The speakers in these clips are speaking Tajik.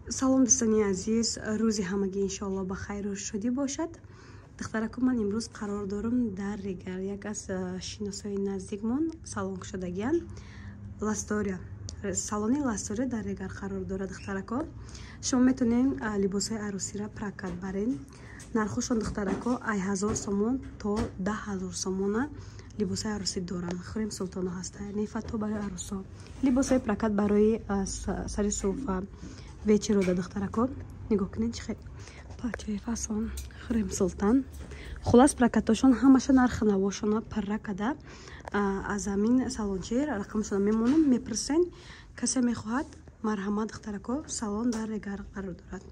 Салом, дӯстони азиз, рӯзи ҳамагӣ иншоалло ба хайру шодӣ бошад. Духтараку, ман имрӯз қарор дорам дар Регар, як аз шиносои наздикмон салон кушодагиян. Ластория, салони Ластория дар Регар қарор дорад. Духтарако, шумо метавонед либосҳои арӯсиро прокат барен. Нархошон, духтарако, ай 1000 сомон то 10 000 сомона либосҳои арӯсӣ доранд. Хурем Султоно ҳаста, нефато барои арӯсо, либосҳои прокат барои сари суфа, вечерода. Духтарако, нигоҳ кунед, чӣ хел платьяи фасон, Хурем Султан. Хулас, прокатошон ҳамаша нархи навошона парра када. Аз ҳамин салончи рақамшона мемонам, мепурсен. Касе мехоҳад, марҳамат, духтарако. Салон дар Регар қарор дорад,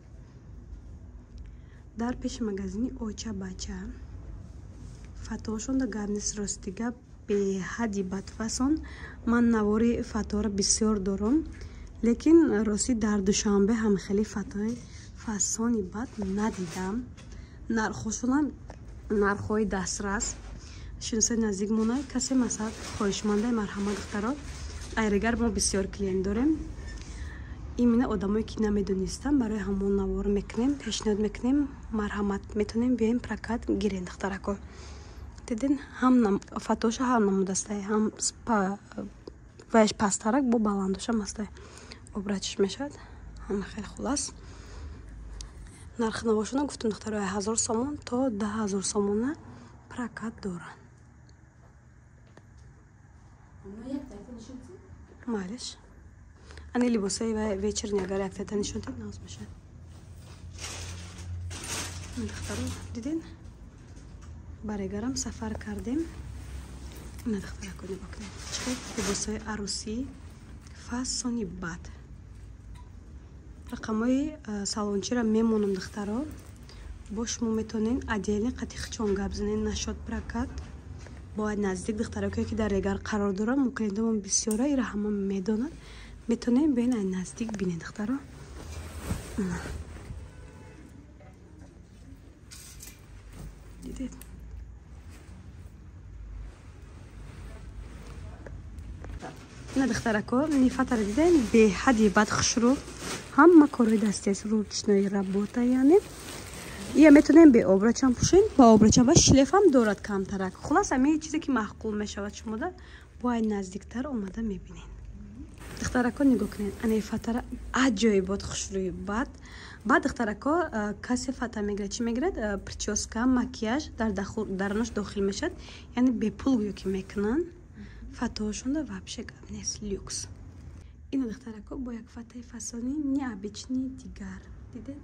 дар пеши магазини Оча Бача. Фатоошонда гап нест, рости гап, беҳадди бадфасон. Ман навори фаторо бисёр дорам, лекин ростӣ дар Душанбе ҳам хеле фатои фасони бад надидам. Нархошонам нархҳои дастрас. Шиносои наздик монай, касе масалан хоҳишмандай, марҳамат, духтаро. Ай Регар мо бисёр клиент дорем. Именно одамое ки намедонистам, барои ҳамон навор мекунем, пешниҳод мекунем. Марҳамат, метавонем биёем, прокат гирем. Духтарако, дидин, ҳам фатоша ҳам намудастай, ҳам ваяш пасттарак бо баландошам ҳастай, обрачиш мешавад ҳама хеле. Хулас, нархи навошона гуфтам, духтаро, 1000 сомон то 10 000 сомона прокат доранд. Майлиш, ани либосои вечерний агар яктата нишон дид, нағз мешавад. Духтаро, дидин, ба Регарам сафар кардем. Ина, духтарако, нигоҳ кунед, чӣ хел либосои арӯсӣ фасони бад. Рақамҳои салончиро мемонам, духтаро, бо шумо метавонед отдельно қати хичон гап занед насчёт прокат. Бояд наздик, духтаракое ки дар Регар қарор дорам, мо клиентамон бисёра, ира ҳама медонад. Метавонед биёен, ай наздик бинед, духтаро. Дидед, ина, духтарако, нифатара дидем, беҳади бад хушрӯ, ҳама корҳои дастиаст, ручной работа. Яъне ия метавонем бе обрачам пӯшем, ба обрачам ва шлейфам дорад камтарак. Хулас, ами чизе ки маъқул мешавад шумода, бояд наздиктар омада мебинед. Духтарако, нигоҳ кунед, ана фатара аҷоибот хушрӯи бад. Баъд, духтарако, касе фата мегирад, чӣ мегирад? Прическа, макияж дар дарунаш дохил мешавад, яъне бепул гӯё ки мекунанд. Фатоошонда вообще гап нест, люкс. Ина, духтарако, бо як фатаи фасони необычный дигар, дидед,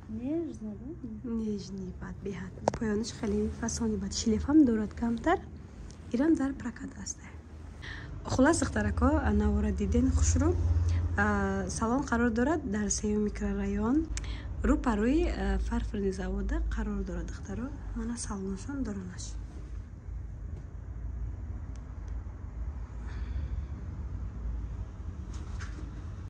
нежный бад, беҳад поёнаш хеле фасони бад, шлейфам дорад камтар. Ирам дар прокат аст. Хулас, духтарако, навора диден, хушрӯ. Салон қарор дорад дар сеюм микрорайон, рӯпарӯи фарфорный завода қарор дорад. Духтаро, мана салоншон доронаш.